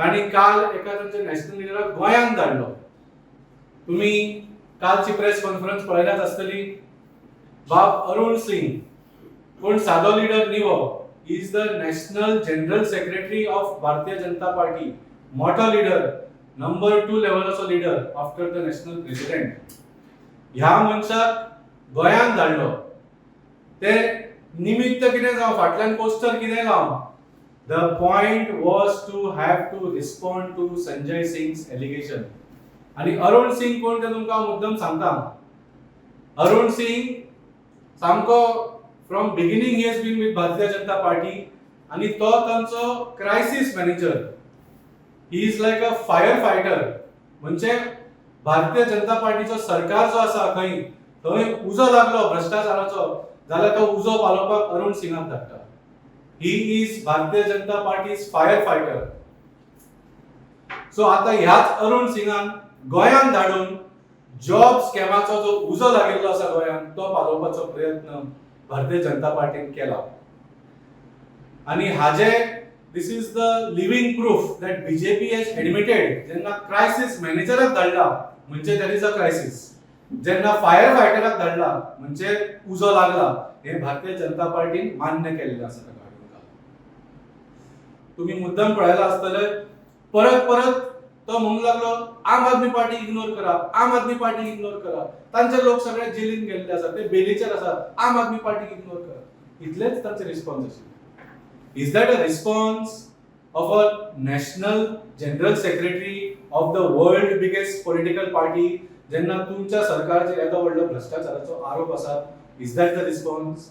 तांणी काल एका तांच्या नॅशनल लिडराक गोंयांत धाडलो. तुमी कालची प्रेस कॉन्फरन्स पळयल्याच आसतली. बाब अरुण सिंग कोण सादो लिडर न्ही हो. Is the national general secretary of Bharatiya Janata Party, मोठो लिडर, नंबर टू लेवलाचो leader after the national president. ह्या मनशाक गोंयांत धाडलो. ते निमित्त कितें जावं, फाटल्यान पोस्टर कितें लावं, the point was to have to respond to Sanjay Singh's allegation. आनी अरुण सिंग कोण ते तुमकां हांव मुद्दम सांगता. अरुण सिंग सामको from beginning he has been with Bharatiya Janata Party आनी तो तांचो crisis manager. He is like a fire fighter. म्हणजे भारतीय जनता पार्टीचो सरकार जो आसा, खंय थंय उजो लागलो भ्रष्टाचाराचो जाल्यार तो उजो पालोवपाक अरुण सिंगाक धाडटा. He is Bharatiya Janata Party's fire fighter. So आता ह्याच अरुण सिंगान गोंयांत धाडून जॉब स्कॅमाचो जो उजो लागिल्लो आसा गोंयांत, तो पालोवपाचो प्रयत्न भारतीय जनता पार्टीन केला. आनी हाजे this is the living proof that BJP has admitted, जेन्ना क्रायसीस मॅनेजराक धाडला म्हणजे there is a crisis, जेन्ना फायर फायटराक धाडला म्हणजे उजो लागला, हे भारतीय जनता पार्टीन मान्य केल्लें आसा ताका हाडून काल. तुम्ही मुद्दम पळयला आसतले, परत परत तो म्हणूंक लागलो, आम आदमी पार्टी इग्नोर करा, आम आदमी पार्टी इग्नोर करा, तांचे लोक सगळे जेलीन गेल्ले आसा, ते बेलीचेर आसा, आम आदमी पार्टीक इग्नोर करा. इतलेच तांचे रिस्पॉन्स आशिल्ले. Is that a response of a national general secretary of the world biggest political party, जेन्ना तुमच्या सरकाराचेर येदो व्हडलो भ्रष्टाचाराचो आरोप आसा? Is that the response?